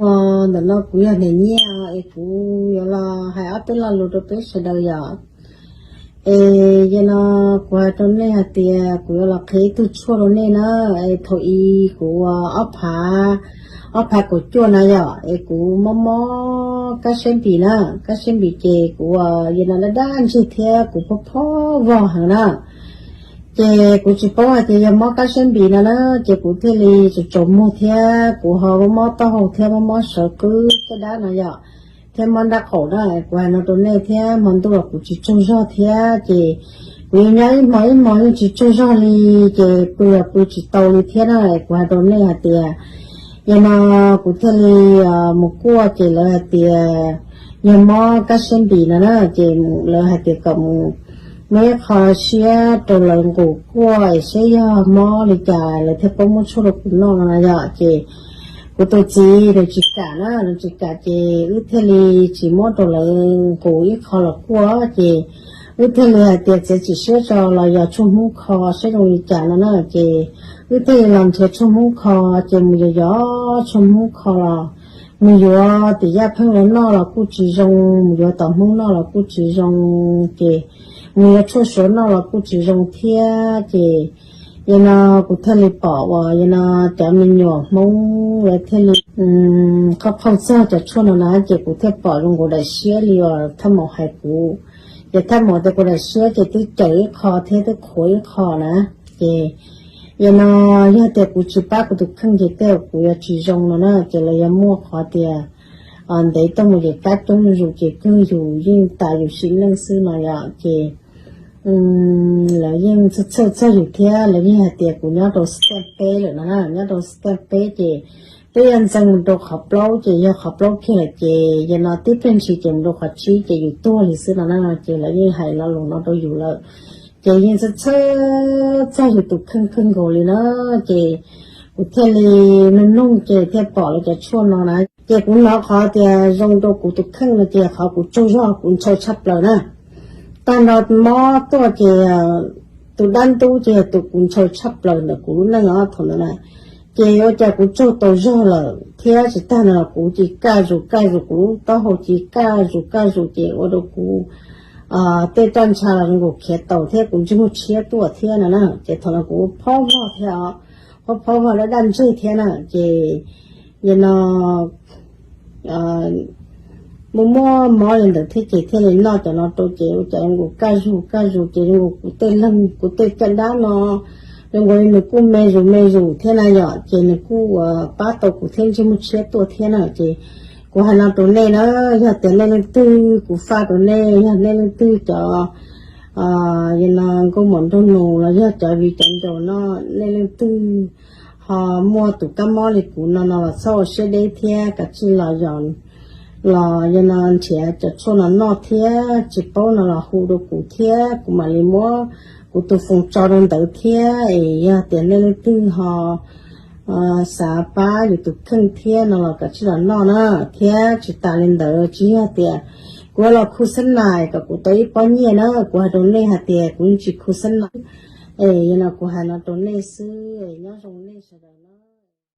Ntawm no kuv yog Niam Nyiaj es kuv yuav los hais ob peb lo lus rau peb sawv daws yom. Es yog no kuv hais rau nej hais tias kuv yuav los qhia ib tug tshuaj rau nej na. Es thaum i kuv ua ob phav, ob phav kaum cuaj na yom, es kuv mob mob kab siab npis na, kab siab npis ces kuv ua yog no daj daj ntseg thiab kuv phob phob vog heev na. Ces kuv tsis paub hais tias yog mob kab siab npis no na, ces kuv thiaj li tsaus tsaus muag thiab kuv ho mob mob taub hau thiab mob mob sawv qwb caj dab no yom, thiab mob nrab qaum na. Kuv hais no rau nej thiab hmo ntuj los kuv tsis tsaug zog thiab ces kuv yeej nyob ib hmo ib hmo yeej tsis tsaug zog li, ces pw los pw tsis tau li thiab na. Kuv hais rau nej hais tias yog no kuv thiaj li mus kuaj ces lawv hais tias yog mob kab siab npis no na, ces lawv hais tias kom mus muab ib qho siab rau lawv nqus kuaj es saib yog mob li cas lawv thiaj paub muab tshuaj rau kuv noj no na yom. Ces kuv tus txiv nws tsis kam na, nws tsis kam ces wb thiaj li tsis muab rau lawv nqus ib qho los kuaj ces wb thiaj li hais tias txiav txim siab tso los yog tshuaj hmoob kho saib zoo li cas no na. Ces wb thiaj li los nrhiav tshuaj hmoob kho, ces mus yos yos tshuaj hmoob kho los mus yuav tim yaj pheej los noj los kuj tsis zoo, mus yuav tom hmoob noj los kuj tsis zoo, ces mus yuav tshuaj suav noj los kuj tsis zoo thiab. Ces yog no kuv thiaj li pom uas yog no cov me nyuam hmoob lawv thiaj li qhov phauj txog cov tshuaj no na, ces kuv thiaj pom zoo nkaus daim siab li uas thaj maum hais kuv. Ces thaj maum tias kuv daim siab ces twb cawm ib qho thiab twb qhuav ib qho na. Ces yog no yog tias kuv tsis pab kuv tus kheej ces tej zaum kuv yuav tsis zoo no na, ces lawv yuav muaj qhov tias ntev tuaj mus ces kab coob zus ces kawg yus yeej tas yus sim neej xwb no yom. Ces lawv yeej txhawj txhawj txog yus thiab lawv yeej hais tias kuv nyob rau step peb lawm no na, nyob rau step peb ces twb yog ntxeev mus rau qhov plaub ces yog qhov plaub kiag lawm ces yog no tib pliag ntshis ces mus rau qhov tsib ces yus tuag li xwb no na. Ces lawv yeej hais lo lus no rau yus lawm, ces yeej txhawj txhawj txog yus tus kheej kawg nkaus li na. Ces kuv thiaj li nug nug ces thiaj pom lawv cov tshuaj no na. Ces kuv hnov qhov tias zoo rau kuv tus kheej no ces qhov kuv tsaug zog kuv ntshaw tshaj plaws na. Tag nrho mob tuaj ces tus dab ntub ces yog tus kuv ntshaw tshaj plaws ntawm kuv lub neej os thaum ntawd na. Ces ua cas kuv tsaug tau zog lawm thiab tsis tag no los kuv cia li kaj zus kaj zus kuv lub taub hau cia li kaj zus kaj zus ces ua rau kuv tej roj ntsha los zoo nkaus khiav taus thiab kuv ntsej muag tshiab tuaj thiab no na. Ces thaum no kuv phob vog thiab os, phob phob vog daj daj ntseg thiab na. Ces yog no muaj muaj mob li ntawd thiab ces thiaj li noj cov no rau ces ua cas zoo nkaus kaj zus kaj zus ces zoo nkaus kuv tej leeg kuv tej caj dab no zoo nkaus li nws kuj me zus me zus thiab na yom, ces nws kuj pab tau kuv thiab ntsej muag tshiab tuaj thiab na. Ces kuv hais no rau nej na, yog tias nej leej twg, kuv faj rau nej, yog nej leej twg cov yog no nkauj muam nraug nus los yog cov viv cov ncaus no, nej leej twg ho muaj tus kab mob li kuv no no los txhob ua siab deb thiab kav tsij los yos los yog no nrhiav cov tshuaj no noj thiab tsis paub no los hu rau kuv thiab kuv mam li muab kuv tus foos tso rau ntawd thiab. Es yog tias nej leej twg ho xav pab yus tus kheej thiab no los kav tsij los noj na. Thiab tsis tas li ntawd tsis yog tias kuv los khu xab nais kom kuv tau ib pob nyiaj na, kuv hais rau nej hais tias kuv yeej tsis khu xab nais. Es yog no kuv hais no rau nej xwb, nyob zoo nej sawv daws.